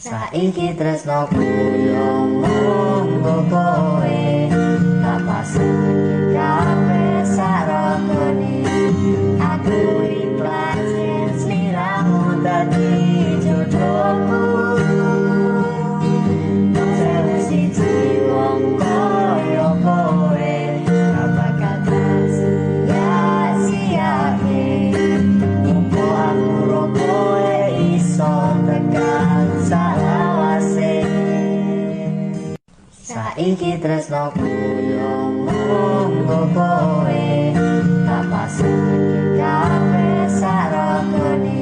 Saiki tresnoku yo mung nggo kowe, tak pasrahke kabeh sarokone. Aku ikhlas yen sliramu dadi jodohku. Sewu siji wong kaya kowe gak bakal tak sia-siake. Muga aku ro kowe iso tekan salawase. Saiki tresnoku yo mung nggo kowe, tak pasrahke kabeh sarokone.